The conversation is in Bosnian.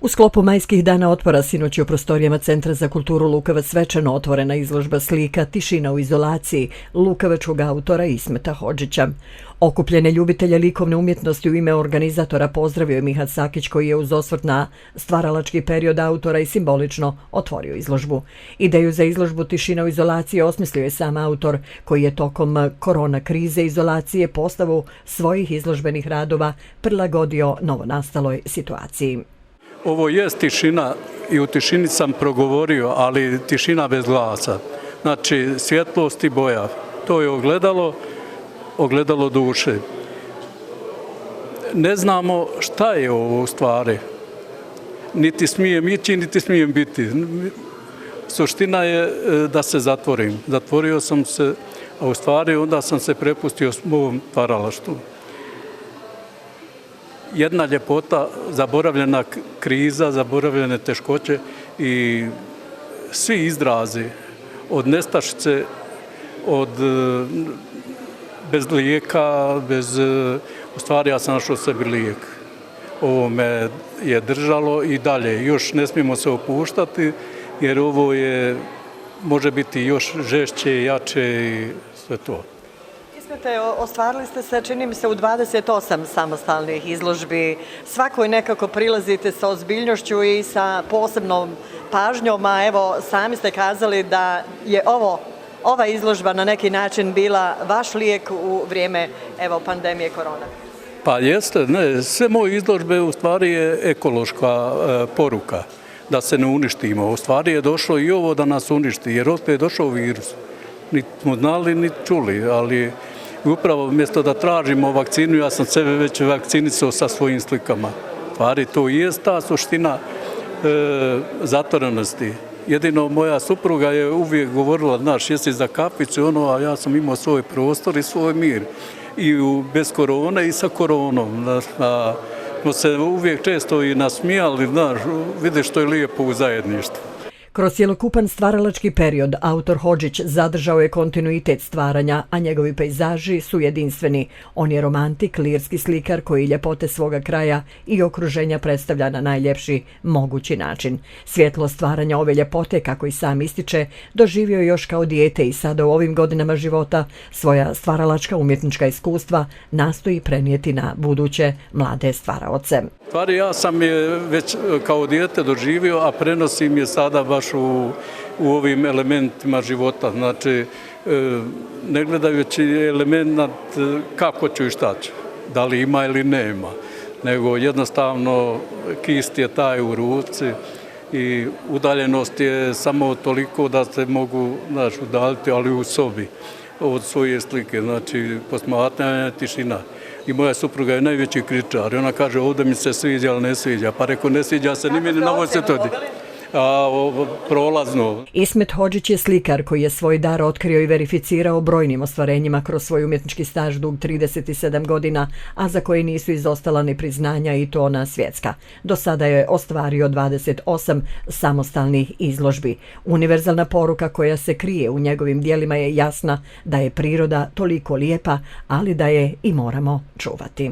U sklopu majskih dana otpora sinoć je u prostorijama Centra za kulturu Lukavac svečano otvorena izložba slika Tišina u izolaciji lukavačkog autora Ismeta Hodžića. Okupljene ljubitelje likovne umjetnosti u ime organizatora pozdravio je Mihat Sakić, koji je uz osvrt na stvaralački period autora i simbolično otvorio izložbu. Ideju za izložbu Tišina u izolaciji osmislio je sam autor, koji je tokom korona krize izolacije postavu svojih izložbenih radova prilagodio novonastaloj situaciji. Ovo je tišina i u tišini sam progovorio, ali tišina bez glasa. Znači, svjetlost i boja. To je ogledalo duše. Ne znamo šta je ovo u stvari. Niti smijem ići, niti smijem biti. Suština je da se zatvorim. Zatvorio sam se, a u stvari onda sam se prepustio svom stvaralaštvu. Jedna ljepota, zaboravljena kriza, zaboravljene teškoće i svi izrazi od nestašice, od bez lijeka, u stvari ja sam našao sebi lijek. Ovo me je držalo i dalje. Još ne smijemo se opuštati jer ovo može biti još žešće, jače i sve to. Ostvarili ste se, čini mi se, u 28 samostalnih izložbi. Svakoj nekako prilazite sa ozbiljnošću i sa posebnom pažnjom, a evo, sami ste kazali da je ova izložba na neki način bila vaš lijek u vrijeme pandemije korona. Pa jeste, sve moje izložbe u stvari je ekološka poruka, da se ne uništimo. U stvari je došlo i ovo da nas uništi, jer opet je došao virus. Niti smo znali, niti čuli, ali upravo umjesto da tražimo vakcinu, ja sam sebe već vakcinisao sa svojim slikama. Stvari, to i je ta suština zatvorenosti. Jedino moja supruga je uvijek govorila, znaš, jesi za kapicu, a ja sam imao svoj prostor i svoj mir. I bez korone i sa koronom. Smo se uvijek često i nasmijali, znaš, vidiš što je lijepo u zajedništvu. Kroz cjelokupan stvaralački period autor Hodžić zadržao je kontinuitet stvaranja, a njegovi pejzaži su jedinstveni. On je romantik, lirski slikar koji ljepote svoga kraja i okruženja predstavlja na najljepši mogući način. Svjetlo stvaranja ove ljepote, kako i sam ističe, doživio je još kao dijete i sada u ovim godinama života svoja stvaralačka umjetnička iskustva nastoji prenijeti na buduće mlade stvaraoce. Stvari, ja sam je već kao dijete doživio, a prenosim je sada baš u ovim elementima života. Znači, ne gledajući element kako ću i šta ću, da li ima ili nema, nego jednostavno kist je taj u ruci i udaljenost je samo toliko da se mogu, znaš, udaljiti, ali u sobi od svoje slike. Znači, posmatranje, tišina. I moja supruga je najveći kritičar. Ona kaže, ovdje mi se sviđa, ali ne sviđa. Pa reko, ne sviđa se, ni meni na ovoj se to prolazno. Ismet Hodžić je slikar koji je svoj dar otkrio i verificirao brojnim ostvarenjima kroz svoj umjetnički staž dug 37 godina, a za koji nisu izostala ni priznanja i to ona svjetska. Do sada je ostvario 28 samostalnih izložbi. Univerzalna poruka koja se krije u njegovim dijelima je jasna, da je priroda toliko lijepa, ali da je i moramo čuvati.